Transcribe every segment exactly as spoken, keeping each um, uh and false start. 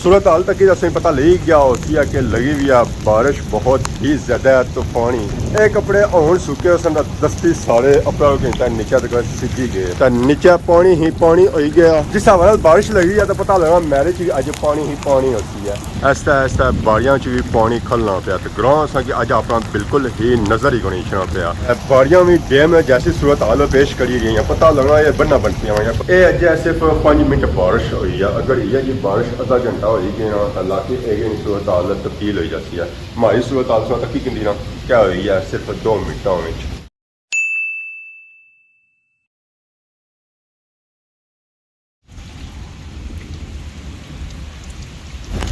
صورت حال تکی اساں پتہ لگی گیا ہوسی ہے کہ لگی ہوئی ہے بارش بہت ہی زیادہ ہے، طوفانی۔ اے کپڑے ہن سکے اساں دا دستی سارے اپر گھنٹہ نیچے تک سجی گئے۔ تے نیچے پانی ہی پانی ہوئی گیا۔ جس حوالے نال بارش لگی ہے تے پتہ لگا میرے چ بھی اج پانی ہی پانی ہوسی ہے۔ آہستہ آہستہ باڑیاں چ بھی پانی کھلنا پیا تے گراں اساں کہ اج اپنا بالکل ہی نظر ہی کونی اچھنا پیا۔ اے باڑیاں بھی ڈیم ہے جیسی صورت حال پیش کری رہی ہیں، پتہ لگا یہ بننا بنتی ہیں۔ اے اجے صرف پانچ منٹ بارش ہوئی ہے، اگر یہ جی بارش ادھا گھنٹہ ہوئی گئی نا تاں علاقے ایریا نی صورت حال تبدیل ہوئی جاتی ہے۔ ماڑی صورت حال سو تکی کندی نا کیا ہوئی ہے صرف دو منٹاں وچ۔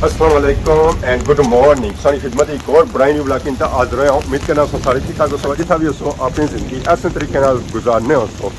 السلام علیکم اینڈ گڈ مارننگ۔ ساری خدمت ایک اور برائے نیو بلاکنگ تا حاضر ہاں۔ امید کرنا سو سارے ٹھیک ٹھاک ہو سو، جتھا بھی ہو سو اپنی زندگی ایسے طریقے نال گزارنے ہو سو۔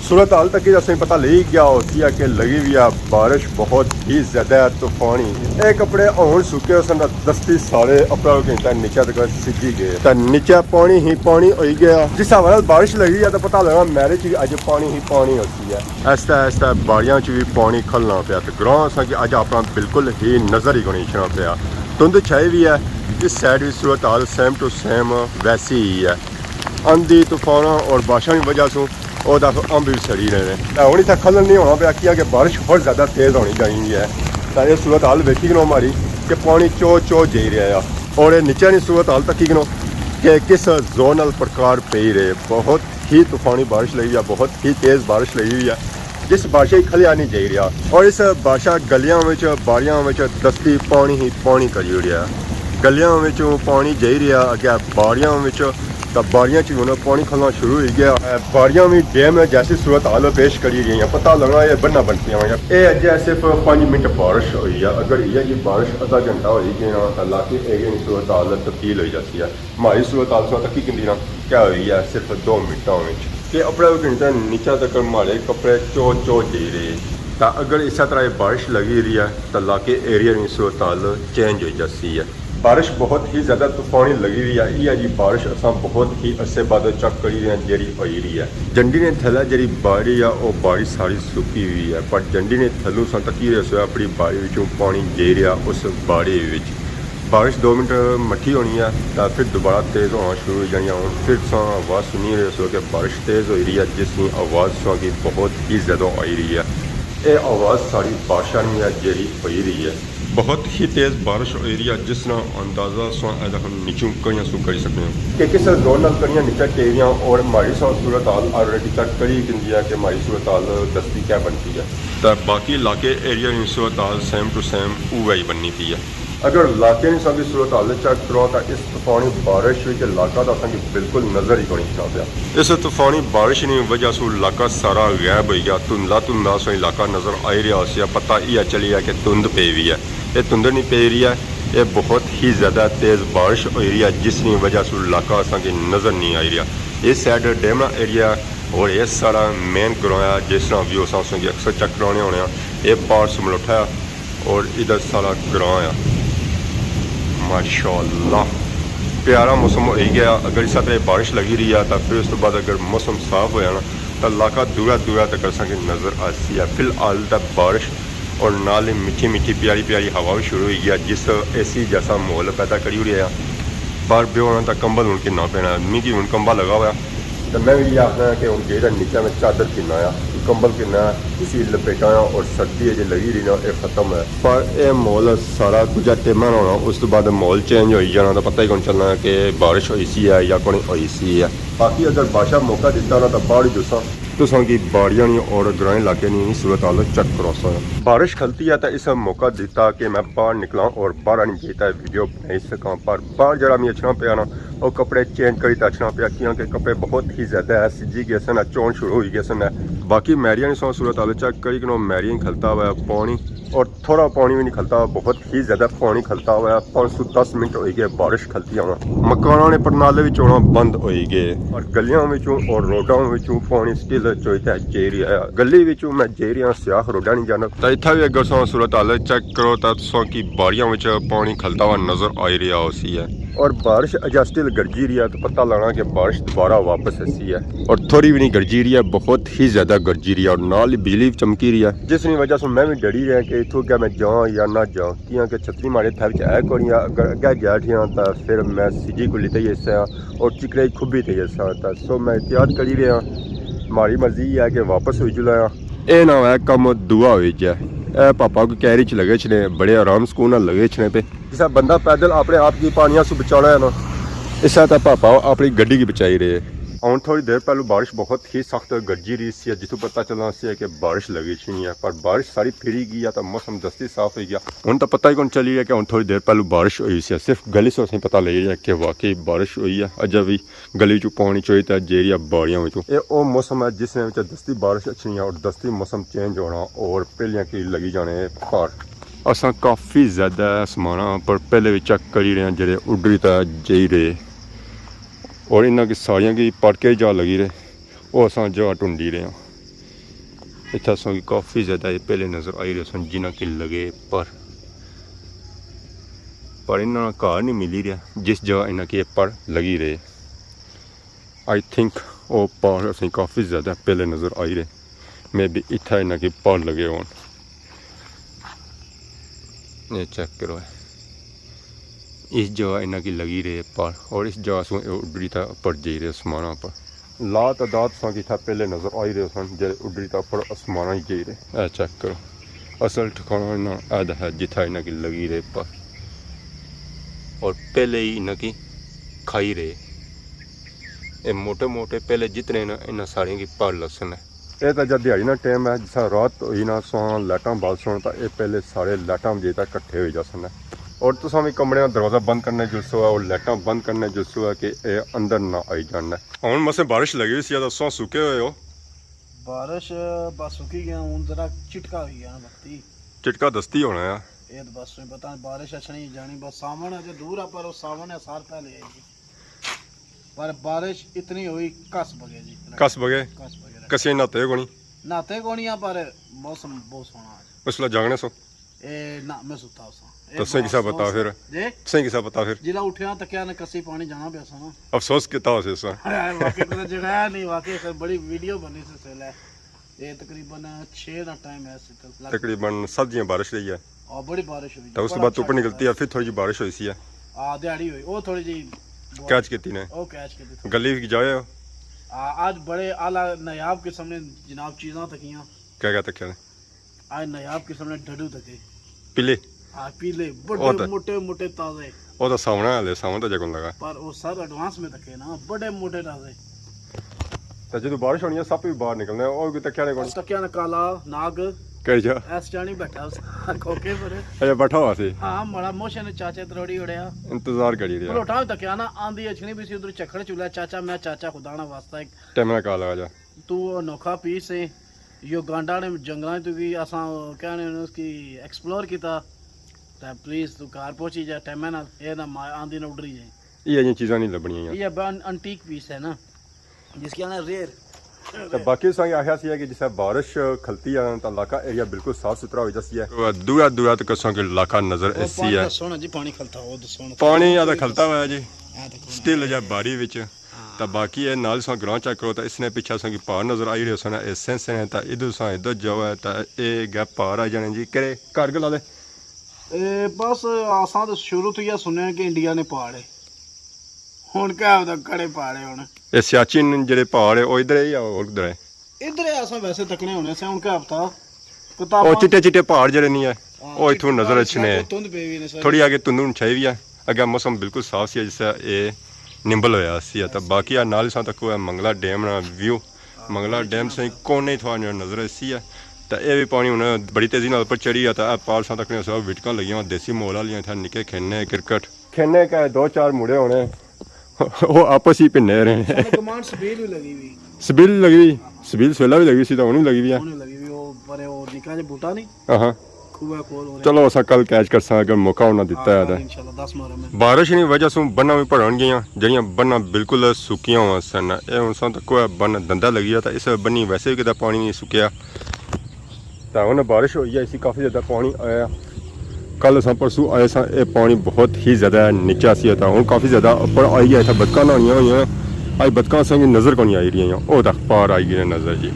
صورت حال تک اساں پتہ لگی گیا ہوسی ہے کہ لگی ہوئی ہے بارش بہت ہی زیادہ ہے، طوفانی۔ اے کپڑے ہن سکے اساں دا دستی سارے اپر گھنٹہ نیچے تک سجی گئے۔ تے نیچے پانی ہی پانی ہوئی گیا۔ جس حوالے نال بارش لگی ہے تے پتہ لگا میرے چ بھی اج پانی ہی پانی ہوسی ہے۔ آہستہ آہستہ باڑیاں چ بھی پانی کھلنا پیا تے گراں اساں کہ اج اپنا بالکل ہی نظر ہی کونی اچھنا پیا۔ دھند چھائی بھی ہے، اس سائیڈ بھی صورت حال سیم ٹو سیم ویسی ہی ہے۔ آندھی، طوفاناں اور بارشاں کی وجہ سوں او دا امب بھی سڑی رہے ہیں۔ تے ہن اتھا کھلن نہیں ہونا پیا کیا کہ بارش ہور زیادہ تیز ہونی چاہیے ہے۔ تے یہ صورت حال ویکھی کنو ہماری کہ پانی چو چو جائی رہا ہے۔ اور یہ نیچے نی صورت حال تکی کنو کہ کس زور نال پرکار پئی رہے۔ بہت ہی طوفانی بارش لگی ہے، بہت ہی تیز بارش لگی ہوئی ہے۔ جس بارشا ہی کھلیا نہیں جائی رہا اور اس بارشا گلیاں وچ، باڑیاں وچ دستی پانی ہی پانی کری اڑیا۔ گلیاں وچوں پانی جائی رہا، اگے باڑیاں وچ، تاں باڑیاں چ ہن پانی کھلنا شروع ہوئی گیا۔ اے باڑیاں وی ڈیم ہے جیسی صورت حال پیش کری رہی ہیں، پتہ لگا یہ بننا بنتی ہیں۔ اے اجے صرف پانچ منٹ بارش ہوئی ہے، اگر یہ جی بارش ادھا گھنٹہ ہوئی گئی نا تاں علاقے ایریا نی صورت حال تبدیل ہوئی جاتی ہے۔ ماڑی صورت حال سو تکی کندی نا کیا ہوئی ہے صرف دو منٹاں وچ کہ اپنے گھنٹے نیچے تک ماڑے کپڑے چو چو جائی رہے۔ تاں اگر اسے طرح یہ بارش لگی رہی ہے تاں علاقے ایریا نی صورت حال چینج ہوئی جاسی ہے۔ بارش بہت ہی زیادہ طوفانی لگی ہوئی ہے، یہ جی بارش اساں بہت ہی عرصے بعد چیک کری رہے ہیں جیڑی ہوئی رہی ہے۔ جنڈی نے تھلے جیڑی باڑی ہے او باڑی ساری سکی ہوئی ہے، پر جنڈی نے تھلوں اساں تکی رہے سو اپنی باڑی وچوں پانی جائی رہا اس باڑی وچ۔ بارش دو منٹ مٹھی ہونی ہے تاں پھر دوبارہ تیز ہونا شروع ہو جانی ہے۔ ہن پھر تساں آواز سنی رہے سو کہ بارش تیز ہوئی رہی ہے، جس نی آواز تساں کی بہت ہی زیادہ آئی رہی ہے۔ اے آواز ساری بارشاں نی ہے جیڑی ہوئی رہی ہے۔ بہت ہی تیز بارش ہوئی رہی ہے، جس نا اندازہ تساں اے دکھن نیچوں کڑیاں سو کری سکنے ہو کہ کس زور نال کڑیاں نیچے ٹیریاں اور ماڑی سا صورت حال آلریڈی چیک کری گندی ہے کہ ماڑی صورت حال دستی کیا بنتی ہے۔ تے باقی علاقے ایریا نی صورت حال سیم ٹو سیم اوہے ہی بننی پی ہے۔ اگر علاقے نی ساری صورت حال چیک کرو تاں اس طوفانی بارش وچ علاقہ تاں اساں کی بالکل نظر ہی کونی اچھنا پیا۔ اس طوفانی بارش نی وجہ سوں علاقہ سارا غائب ہوئی گیا، دھندلا دھندلا سو علاقہ نظر آئی رہیا ہوسی، پتہ ایہہ چلی گیا کہ دھند پئی ہوئی ہے۔ یہ دھند نہیں پئی رہی ہے، یہ بہت ہی زیادہ تیز بارش ہوئی رہی ہے جس نی وجہ سوں علاقہ اساں کی نظر نہیں آئی رہیا۔ اس سائیڈ ڈیمنا ایریا اور یہ سارا مین گراں ہے، جس طرح ویو اساں کی اکثر چیک کرانے ہونے ہیں۔ یہ پار سملوٹھا ہے اور ادھر سارا گراں ہے۔ ماشاءاللہ پیارا موسم ہوئی گیا۔ اگر اس طرح بارش لگی رہی ہے تو پھر اس کے بعد اگر موسم صاف ہویا نا تو علاقہ دورا دورا تک اساں کی نظر آسی ہے۔ فی الحال تو بارش اور نال ہی میٹھی میٹھی پیاری پیاری ہوا بھی شروع ہوئی گیا، جس اے سی جیسا ماحول پیدا کری اڑیا ہے۔ باہر بیو ہونا تو کمبل ہن کنا پینا ہے، میکی ہن کمبل لگا ہوا ہے۔ تو میں بھی یہ آخنا کہ ہن جیڑا نیچا میں چادر کنا آیا، کمبل کنا آیا، اسی لپیٹا آیا اور سردی ہے جی لگی رہی نا، یہ ختم ہے۔ پر یہ ماحول سارا کچھ ٹیمہ ہونا، اس تو بعد ماحول چینج ہوئی جانا، تو پتہ ہی کون چلنا کہ بارش ہوئی سی ہے یا کون ہوئی سی ہے۔ باقی اگر بادشاہ موقع دیتا نا تو باہر ہی جساں تساں کی باڑیاں نی اور گرائیں علاقے نی صورت حال چیک کراساں۔ بارش کھلتی ہے تو اس موقع دیتا کہ میں باہر نکلاں اور باہر نی بیٹھا ویڈیو بنائی سکاں، پر باہر جڑا میں اچھنا پیا نا، وہ کپڑے چینج کری تے اچھنا پیا، کیونکہ کپڑے بہت ہی زیادہ ہے، سجی گئے سن، چون شروع ہوئی گئے سن۔ باقی میریاں نی سو صورت حال چیک کری کنو، میریاں کھلتا ہوا ہے پانی، اور تھوڑا پانی بھی نہیں کھلتا، بہت ہی زیادہ پانی کھلتا ہوا ہے۔ پانچ سو دس منٹ ہوئی گئے بارش کھلتی ہوا، مکاناں نے پرنالے وچ ہونا بند ہوئی گئے اور گلیاں وچوں اور روڈاں وچوں پانی سٹل چوئی تے جائی رہیا ہے۔ گلی وچوں میں جائی رہیا سیاہ روڈاں نہیں جانا۔ تے اتھا بھی اگر سو صورت حال چیک کرو تو تساں کی باڑیاں وچ پانی کھلتا ہوا نظر آئی رہیا ہوسی ہے۔ اور بارش اجا سٹل گرجی رہی ہے، تو پتہ لگنا کہ بارش دوبارہ واپس ایسی ہے۔ اور تھوڑی بھی نہیں گرجی رہی ہے، بہت ہی زیادہ گرجی رہی ہے، اور نال ہی بجلی بھی چمکی رہی ہے، جس کی وجہ سے میں بھی ڈری رہا کہ اتھوں کیا میں جاؤں یا نہ جاؤں، کیونکہ چھتری مارے تھے وچ ہے کوئی، اگر اگے گیا ٹھیاں تو پھر میں سجی کو لیتے ہی ایسا اور چکرے کھبی تے ایسا، تو سو میں احتیاط کری رہا۔ ماری مرضی یہ ہے کہ واپس ہوئی چلا۔ اے نہ ہوئے کم دعا ہوئی جائے۔ اے پاپا کو کیری چ لگے چھنے، بڑے آرام سکون نال لگے چھنے پہ۔ جسا بندہ پیدل اپنے آپ کی پانیاں سو بچانا ہے نا، اس طرح پاپا اپنی گڈی کی بچائی رہے۔ ہن تھوڑی دیر پہلو بارش بہت ہی سخت گرجی رہی سی، جتھوں پتہ چلنا سی کہ بارش لگی چھنی ہے، پر بارش ساری پھری گئی ہے تو موسم دستی صاف ہوئی گیا۔ ہن تو پتہ ہی کون چلی رہیا کہ ہن تھوڑی دیر پہلو بارش ہوئی سی، صرف گلی سے اسیں پتہ لگی رہیا کہ واقعی بارش ہوئی ہے۔ اجے بھی گلی چوں پانی چوئی تے جیڑی باڑیاں وچوں۔ اے او موسم ہے جس نے وچ دستی بارش اچھنی ہے اور دستی موسم چینج ہونا اور پہلیاں کی لگی جانے پر۔ اساں کافی زیادہ آسماناں پر پہلے بھی چیک کری رہے ہیں، جڑے اڈری تے جائی رہے اور انہاں کی ساریاں کی پڑھ کے جا لگی رہے، او اساں جا ڈھونڈی رہے ہیں۔ اتھا اساں کی کافی زیادہ یہ پہلے نظر آئی رہے سن، جنہاں کی لگے پر، پر انہاں گھر نہیں ملی رہا جس جگہ انہاں کی یہ پر لگی رہے۔ آئی تھنک او پہاڑ اسیں کافی زیادہ پہلے نظر آئی رہے، مے بی اتھا انہاں کی پہاڑ لگے ہون۔ یہ چیک کرو، اس جگہ انہاں کی لگی رہے پہاڑ، اور اس جگہ سوں اے اڈری تا اپر جائی رہے آسماناں پر۔ لا تعداد ساں کی اتھا پہلے نظر آئی رہے سن، جڑے اڈری تا اپر آسماناں ہی جائی رہے۔ اے چیک کرو، اصل ٹھکانہ انہاں اے دا ہے جتھا انہاں کی لگی رہے پہاڑ، اور پہلے ہی انہاں کی کھائی رہے۔ اے موٹے موٹے پہلے جتنے نا، انہاں سارے کی پہاڑ لسن ہے۔ اے تاں جد دیہاڑی نا ٹائم ہے، جسا رات ہوئی نا، ساں لائٹاں بال سن، تاں اے پہلے سارے لائٹاں وجے تک کٹھے ہوئی جاسن۔ اور تساں وی کمرے نا دروازہ بند کرنے جلسو ہے، اور لائٹاں بند کرنے جلسو ہے کہ اے اندر نہ آئی جان۔ ہن مسے بارش لگی ہوئی سی، تاں ساں سکے ہوئے ہو۔ بارش بس سکی گیا، ہن ذرا چٹکا ہوئی گیا نا، وقتی۔ چٹکا دستی ہونا ہے۔ اے تاں بس تساں پتہ بارش اچھنی جانی، بس ساون اجے دور ہے، پر او ساون ہے سال پہلے آئی گئی۔ پر بارش اتنی ہوئی، کس بگے جی۔ کس بگے؟ کس بگے۔ کسے نہاتے کونی؟ نہاتے کونی آ، پر موسم بہت سوہنا آج۔ اس ویلے جاگنے سو؟ اے نہ، میں ستا اساں۔ اے تسیں کسا بڑا پتا افسوس پھر؟ ہے۔ جی؟ تسیں کسا پتا پھر؟ جلا اٹھیا تکیا نے کسی پانی جانا پیا سا نا۔ افسوس کیتا ہوسی اساں۔ ہائے، واقعی کسے جگہ ہے نہیں، واقعی پھر بڑی ویڈیو بنی سی اس ویلے۔ اے تقریباً چھ دا ٹائم ہے، اس وقت لگ تقریباً سب دیاں بارش رہی ہے۔ آ، بڑی بارش ہوئی، تے اس تو بڑا بعد اچھا دھوپ نکلتی ہے، پھر تھوڑی جی بارش ہوئی سی ہے۔ آ، دیہاڑی ہوئی، او تھوڑی جی کیچ کیتی نے۔ او کیچ کیتی تھوڑی۔ گلی وچ جائے ہو؟ آ، اج بڑے اعلیٰ نایاب قسم نے جناب چیزاں تکیاں۔ کیا کیا تکیا نے؟ اج نایاب قسم نے ڈڈو تکے۔ پیلے؟ آ، پیلے، او بڑے تے موٹے موٹے تازے۔ او تاں ساونا ہے، ساون تاں جگن لگا۔ پر او سر ایڈوانس میں تکے نا، بڑے موٹے تازے۔ تے جدوں بارش ہونی ہے، سپ وی باہر نکلنے، او کوئی تکیا نے کون؟ تکیا نے کالا ناگ۔ کہڑی جا؟ ایس جانی بیٹھا اس کھوکے پر۔ اچھا، بیٹھا ہوا سی۔ ہاں، مڑا موشے نے چاچے تروڑی اڑیا۔ انتظار کری رہیا۔ پلوٹا وی تکیا نا، آندی اچھنی بھی سی، ادھر چکھڑ چلیا، چاچا، میں چاچا خدا نا واسطہ ایک ٹائم نال کال آ جا۔ تو انوکھا پیس ہے، یوگانڈا نے جنگلاں تو کی اساں کہنے اس کی ایکسپلور کیتا، تے پلیز تو گھر پہنچی جا ٹائم نال، اے نہ ماں آندی نہ اڈری جائے۔ یہ جیاں چیزاں نہیں لبنیاں۔ یہ بن-، انٹیک پیس ہے نا، جس کی آنا ریئر۔ تے باقی اساں کی آخیا سی کہ جسے بارش کھلتی ہے تاں علاقہ ایریا بالکل صاف ستھرا ہو جاسی ہے۔ دورا دورا تک اساں کو علاقہ نظر ایسی ہے۔ سونا جی، پانی کھلتا ہو تو سونا۔ پانی آدھا کھلتا ہوا ہے جی، سٹل جا باڑی وچ۔ تاں باقی اے نال ساں گراں چیک کرو، تاں اس نے پچھے ساں کی پہاڑ نظر آئی رہے سن، اے سین سین ہے، تاں ادھر ساں ادھر جاؤ ہے، تاں اے گیا پہاڑ آ جانے جی۔ کرے گھر گلا دے؟ اے بس اساں تو شروع تو یہ سنیا کہ انڈیا نے پہاڑ ہے، ہن کیا ہوتا کڑے پہاڑ ہے ہن؟ اے سیاچن جڑے پہاڑ ہے، او ادھر ہے یا اور کدھر ہے؟ ادھر ہے، اساں ویسے تکنے ہونے سے، ہن کیا پتا۔ او چٹے چٹے پہاڑ جڑے نہیں ہے، او اتھوں نظر اچھنے۔ تھوڑی آگے تندوں چھائی بھی ہے، اگے موسم بالکل صاف سی، جس طرح اے نمبل ہویا سی۔ تے باقی آ نال ساں تک ہویا منگلا ڈیم نا ویو۔ منگلا ڈیم سے کونے تھوڑا جہا نظر اسی ہے۔ تے اے بھی پانی ہن بڑی تیزی نال اوپر چڑھی ہے، تے اے پار ساں تک نے سب وٹکاں لگیاں، دیسی ماحول والیاں، اتھے نکے کھینے کرکٹ۔ کھینے کے دو چار مڑے ہونے، وہ آپس ہی پھنے رہے۔ ساڈے کمان سبیل بھی لگی ہوئی۔ سبیل لگی ہوئی؟ سبیل سویلا بھی لگی سی، تو ہن بھی لگی ہوئی ہے۔ ہن لگی ہوئی، وہ پرے وہ نکا جے بوٹا نہیں؟ ہاں ہاں۔ کھوہ کول ہونے۔ چلو، اساں کل کیچ کرساں، اگر موقع انہاں دتا ہے تے۔ انشاءاللہ، دس مارا میں۔ بارش نی وجہ سوں بناں وی بھرن گئیاں، جیڑھیاں بناں بالکل سکیاں ہوئیاں سن۔ اے ہن ساں تک کوئی بن دندا لگی گیا، تے اس بنی ویسے وی کدے پانی نہیں سکیا۔ تے ہن بارش ہوئی ہے، اسی کافی زیادہ پانی آیا۔ کل اساں پرسوں آئے ساں، اے پانی بہت ہی زیادہ نیچا سی، اتھا ہن کافی زیادہ اپر آئی گیا، اتھا بتکاں نہاڑیاں ہوئیاں، اج بتکاں اساں کی نظر کونی آئی رہیاں، او تک پار آئی گئے نظر جی،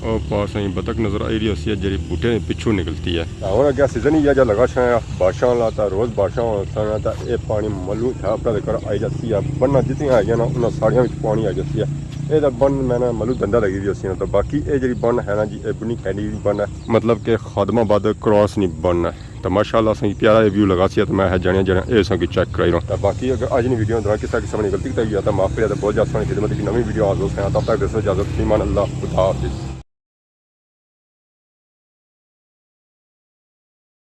او پار اساں کی بتک نظر آئی رہی ہوسی ہے، جیڑی بوٹے نے پچھوں نکلتی ہے۔ ہن اگے سیزن ہی ایہا جا لگا شایا، بارشاں آلا، تاں روز بارشاں ہوسن، تاں اے پانی ملو اتھا اپر تک آئی جاسی ہے، بننا جتنی آئی گیا نا، انہاں ساریاں وچ پانی آئی جاسی ہے۔ اے تاں بن میں نا ملو دندا لگی ہوئی ہوسی نا، تاں باقی اے جیڑی بن ہے نا جی، اے بنی کینڈی بن ہے، مطلب کہ خادم آباد کراس نی بن ہے۔ تاں ماشاءاللہ اساں کی پیارا اے ویو لگا سی، تاں میں ہے جانیا جانیا اے اساں کی چیک کرائی رہا۔ تاں باقی اگر اج نی ویڈیو دوران کسا قسم نی غلطی کیتی ہوئی ہے تاں معاف کریا، تاں بہت زیادہ سوہنی خدمت کی نویں ویڈیو آن دوست ہیں، تب تک دوستو اجازت، فی امان اللہ، خدا حافظ۔